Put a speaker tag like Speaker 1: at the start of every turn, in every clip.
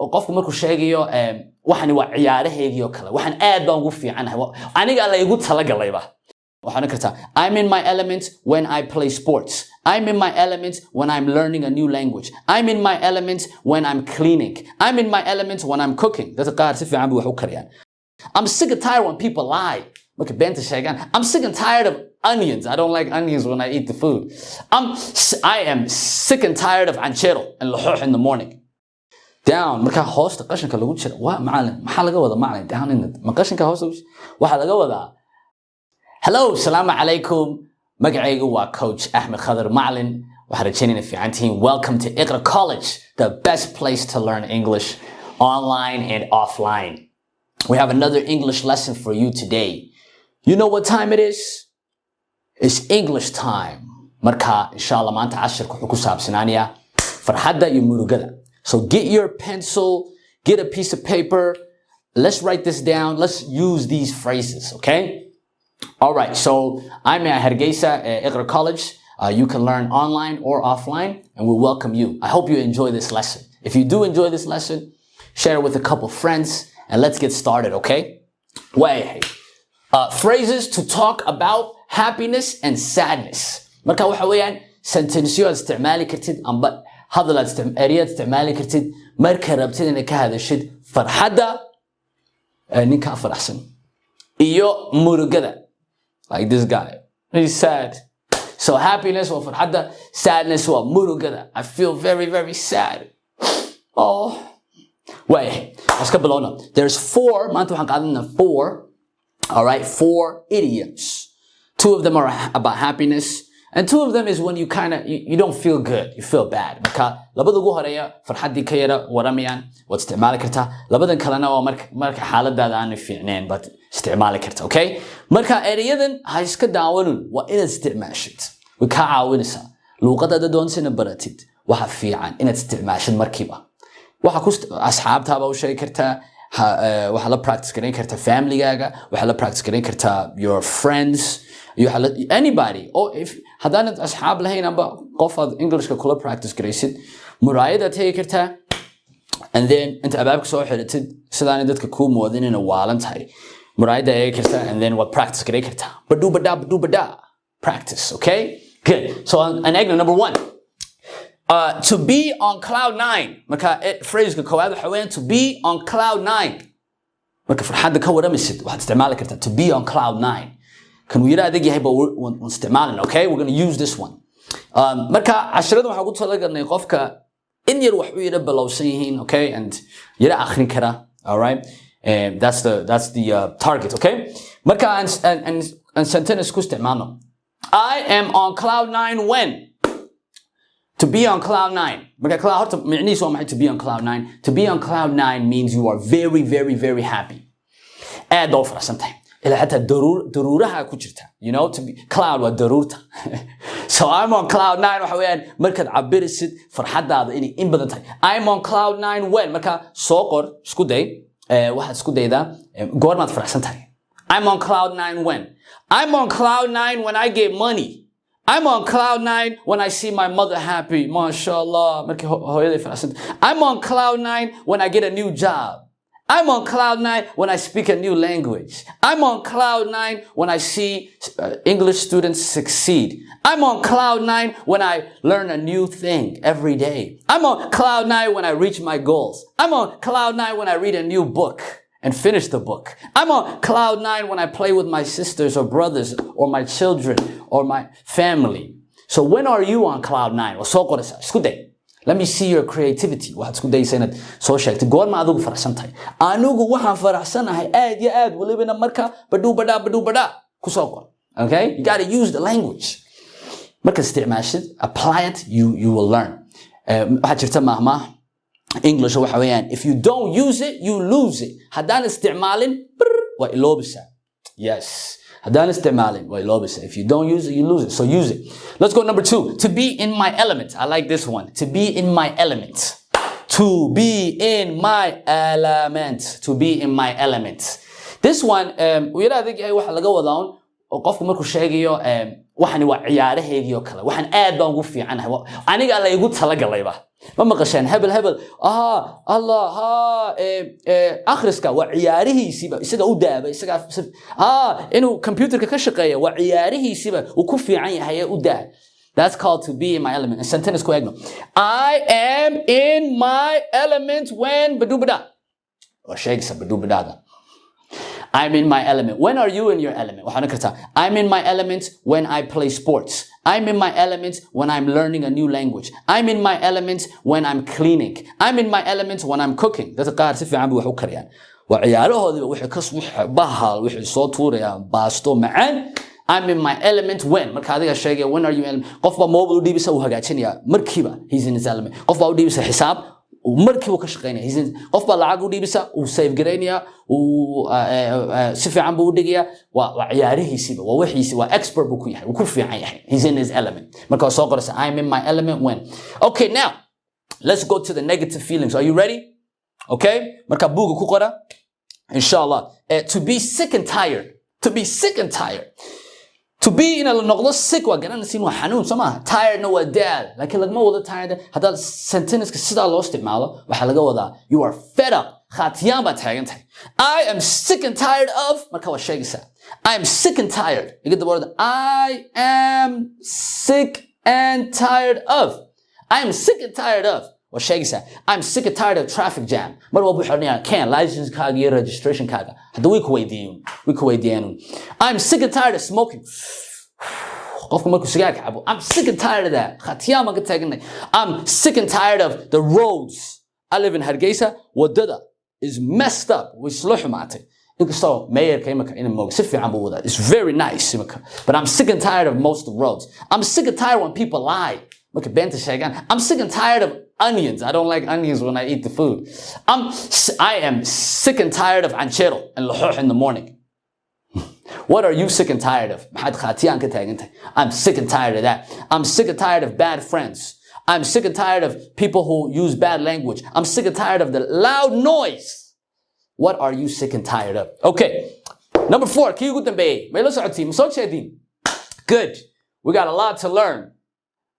Speaker 1: Oo qofku markuu sheegayo waxani waa ciyaarahaygii oo kale, waxaan aad baan ugu fiicanahay, aniga la igu talagalayba, waxaan oran kartaa, "I'm in my element when I play sports. I'm in my element when I'm learning a new language. I'm in my element when I'm cleaning. I'm in my element when I'm cooking." Dadka qaar si fiican bay wax u kariyaan. I'm sick and tired when people lie, marka beenta sheegaan. I'm sick and tired of onions. I don't like onions when I eat the food. I am sick and tired of canjeero and laxoox in the morning. Down, markaa hoosta qashinka lagu jira. Waa macalin, maxaa laga wadaa, macalin? Down in the, ma qashinka hoosta lagu jira? Waxaa laga wadaa. Hello, salaamu calaykum. Magacaygu waa Coach Axmed Khadar Macalin. Waxaan rajaynayna fiican tihiin. Welcome to Iqra College, the best place to learn English online and offline. We have another English lesson for you today. You know what time it is? It's English time. Marka insha Allah maanta cashirka wuxuu ku saabsanaanayaa farxadda iyo murugada. So get your pencil, get a piece of paper. Let's write this down. Let's use these phrases, okay? All right, so I'm at Hargeisa at Iqra College. You can learn online or offline, and we welcome you. I hope you enjoy this lesson. If you do enjoy this lesson, share it with a couple friends, and let's get started, okay? Waayahay. Phrases to talk about happiness and sadness. Marka waxa weeyaan sentenceyo aad isticmaali kartid amba hadal aad erayo aad isticmaali kartid marka rabtid inaad ka hadashid farxadda, ninkaa faraxsan, iyo murugada, like this guy, he's sad. So happiness waa farxadda, sadness waa murugada. I feel very, very sad. Oh, waayahay, iska bilowna. There's four. Maanta waxaan qaadanaa four, all right, four idioms. Two of them are about happiness and two of them is when you kind of you don't feel good, you feel bad. Marka labada ugu horeeya farxaddii ka yara waramayaan, waad isticmaali kartaa. Labadan kalena waa marka xaaladaada aanay fiicnayn baad isticmaali karta, okay? Marka ereyadan ha iska daawanun, waa inaad isticmaashid. Way kaa caawinaysaa luuqadaada doonaysa inaad baratid. Waxa fiican inaad isticmaashid markiiba. Waxa ku asxaabtaaba u sheegi kartaa, waxaa la practice garayn kartaa familygaaga, waxaa la practice garayn kartaa your friends iyo waxaa anybody. Or if haddaanad asxaab lahayn amba qof aad Englishka kula practice garaysid, muraayadaad tegi kartaa and then inta albaabka soo xiratid, sidaanay dadka kuu moodin inay waalan tahay, muraayadda eegi kartaa and then waad practice garayn kartaa. Baduu badaa, baduu badaa, practice. Okay, good. So an eegna number one, to be on cloud nine. Marka phraseka koowaad waxa weeyaan to be on cloud nine. Marka farxadda ka waramaysid, waxaad isticmaali kartaa to be on cloud nine. Kan uu yara adag yahay ba waan isticmaalina. Okay, we're gonna use this one. Marka casharada waxaan ku talagalnay qofka in yar wax u yara bilowsan yihiin, okay, and yara akhrin kara. All right, and that's the target, okay? Marka aan sentence ku isticmaalno. I am on cloud nine when. To be on cloud nine. Marka cloud horta micnihiisu waa maxay, to be on cloud nine? To be on cloud nine means you are very, very, very happy. Aad baa u faraxsan tahay. Ilaa xataa daruuraha ku jirta. To be, cloud waa daruurta. So I'm on cloud nine waxa weeyaan markaad cabirisid farxaddaada inay in badan tahay. I'm on cloud nine when. Marka soo qor, isku day. Waxaad isku daydaa goormaad faraxsan tahay. I'm on cloud nine when. I'm on cloud nine when I get money. I'm on cloud nine when I see my mother happy. MashaAllah. Markii hooyaday faraxsan tahay. I'm on cloud nine when I get a new job. I'm on cloud nine when I speak a new language. I'm on cloud nine when I see English students succeed. I'm on cloud nine when I learn a new thing every day. I'm on cloud nine when I reach my goals. I'm on cloud nine when I read a new book and finish the book. I'm on cloud nine when I play with my sisters or brothers or my children or my family. So when are you on cloud nine? Waa soo qoraysaa. Isku day. Let me see your creativity. Waxaad isku dayaysaa inaad soo sheegtay goorma adigu faraxsan tahay. Anigu waxaan faraxsanahay aad iyo aad welibana marka badhuu badhaa badhuu badhaa ku soo qor. Okay? You gotta use the language. Marka isticmaashid, apply it, you will learn. Waxaa jirta maahmaah English, waxa weeyaan, if you don't use it, you lose it. Haddaan isticmaalin, brr, waa iloobisaa. Yes. Haddaan isticmaalin, waa iloobisaa. If you don't use it, you lose it. So use it. Let's go number two. To be in my element. I like this one. To be in my element. To be in my element. To be in my element. This one, uu yara adag yahay. Waxa laga wadaa un oo qofku markuu sheegayo waxani waa ciyaarahaygii oo kale. Waxaan aad baan ugu fiicanahay. Aniga la igu talagalayba. Ma maqasheen hebel hebel, Allah ha akhriska waa ciyaarihiisiiba, isaga u daaba, isaga inuu computerka ka shaqeeya waa ciyaarihiisiiba, uu ku fiican yahay ee u daa. That's called to be in my element. And sentence ku eegno. I am in my element when badubada. Waa sheegaysa badubadaada. I'm in my element. When are you in your element? Waxaan kartaa. I'm in my element when I play sports. I'm in my element when I'm learning a new language. I'm in my element when I'm cleaning. I'm in my element when I'm cooking. Dadka qaar si fiican bay wax u kariyaan. Waa ciyaarahoodiiba, wixii kas bahal wixii soo tuurayaan, baasto macaan. I'm in my element when, marka adiga sheegaya when are you in element. Qof baa mobile u dhiibisa, uu hagaajinaya markiiba, he's in his element. Qof baa u dhiibisa xisaab, markiiba ka shaqeynaya, qof baa lacag u dhiibisa, uu save garaynaya, uu si fiican buu u dhigaya. Waa ciyaarihiisiiba, waa wixiisi, waa expert buu ku yahay, wuu ku fiican yahay, he's in his element. Marka waa soo qoraysa "I'm in my element when". Okay, now let's go to the negative feelings. Are you ready? Okay, marka buuga ku qora, inshallah. To be sick and tired. To be sick and tired. To be, ina la noqdo, sick waa garanaysiin, waa xanuun, soo maaha? Tiredna waa daal, laakiin lagama wado tired. Haddaad sentenceka sidaa loo isticmaalo, waxaa laga wadaa you are fed up, khaatiyaan baad taagan tahay. I am sick and tired of, marka waa sheegaysaa. I am sick and tired. Iga daba orda. I am sick and tired of. I am sick and tired of. Waa sheegaysaa. I'm sick and tired of traffic jam. Mar walba wuxuu odhanayaa keen license-kaaga iyo registration-kaaga. Hadda way ku weydiiyeen, way ku weydiiyeen. I'm sick and tired of smoking. Qofku markuu sigaarka cabo, I'm sick and tired of that, khatiyaan baan ka taaganay. I'm sick and tired of the roads. I live in Hargeysa. Wadada is messed up, way isla xumaatay, inkastoo mayorka imika ina moog si fiican buu wadaa. It's very nice imika, but I'm sick and tired of most of the roads. I'm sick and tired when people lie, marka beenta sheegaan. I'm sick and tired of onions. I don't like onions when I eat the food. I am sick and tired of canjeero and laxoox in the morning. What are you sick and tired of? Maxaad khaatiyaan ka taagan tahay? I'm sick and tired of that. I'm sick and tired of bad friends. I'm sick and tired of people who use bad language. I'm sick and tired of the loud noise. What are you sick and tired of? Okay. Number four, kii ugu dambeeyey. May la socotiin? Ma soo jeediin? Good. We got a lot to learn.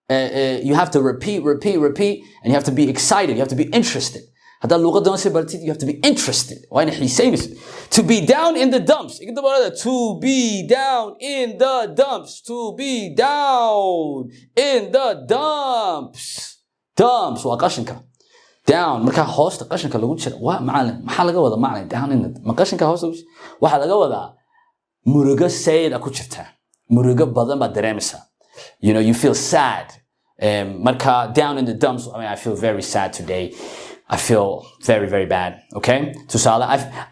Speaker 1: You have to repeat, repeat, repeat, and you have to be excited. You have to be interested. Haddaad luuqadda si baratid, you have to be interested. Waa ina xiisaynaysid. To be down in the dumps. Iga daba orada. To be down in the dumps. To be down in the dumps. Dumps waa qashinka. Down, markaa hoosta qashinka lagu jira. Waa macalin, maxaa laga wadaa, macalin? Down in the, ma qashinka hoosta lagu jira? Waxaa laga wadaa murugo sayda ku jirta, murugo badan baad dareemaysaa. You feel sad. Marka down in the dumps, I mean, I feel very sad today. I feel very, very bad. Okay, tusaale,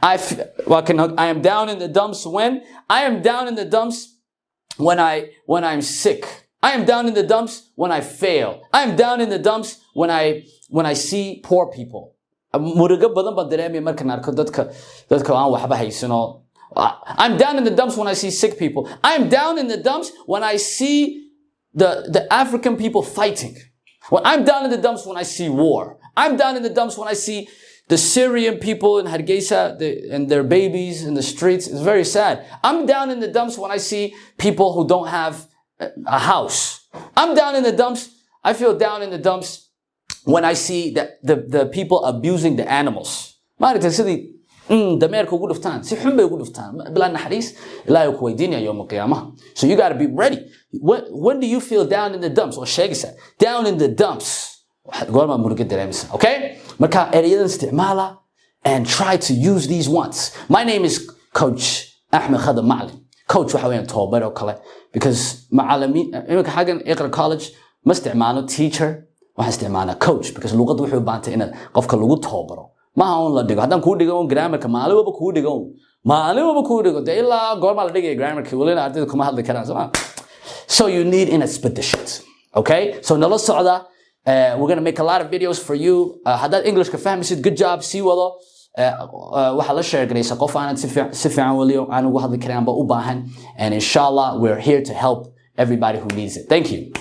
Speaker 1: I, well, I am down in the dumps when I am down in the dumps when I'm sick. I am down in the dumps when I fail. I am down in the dumps when I see poor people. Murugo badan baan dareemaya markaan arko dadka aan waxba haysanoo. I'm down in the dumps when I see sick people. I'm down in the dumps when I see the African people fighting. When I'm down in the dumps when I see war. I'm down in the dumps when I see the Syrian people in Hargeisa and their babies in the streets. It's very sad. I'm down in the dumps when I see people who don't have a house. I'm down in the dumps. I feel down in the dumps when I see the people abusing the animals. Maaragtay sidii dameerka ugu dhuftaan, si xun bay ugu dhuftaan, bilaa naxariis. Ilaahay ku weydiinaya yowma qiyaamaha. So you gotta be ready. When do you feel down in the dumps? Oo sheegaysa down in the dumps. Waxaad goormaa murugo dareemaysa? Okay, marka ereyadan isticmaala and try to use these ones. My name is Coach Ahmed Khadar Macalin. Coach waxa weeyaan tababar oo kale, because macalimiin iminka xaggan Iqra College ma isticmaalo teacher, waxaan isticmaalnaa coach, because luqaddu waxay u baahantay inaad qofka lagu tababaro, maaha un la dhigo. Haddaan kuu dhigo un grammarka, maalin walba kuu dhigo un, maalin walba kuu dhigo, dee ilaa goormaa la dhigaya grammarka? Welina ardayda kuma hadli karaan, soo ma? So you need inaad isbedeshid. Okay, so nala socda. We're gonna make a lot of videos for you. Haddaad Englishka fahmaysid, good job, sii wado. Waxaa la share garaysa qof aanad si fiican weli aan ugu hadli karin amba u baahan, and inshallah we're here to help everybody who needs it. Thank you.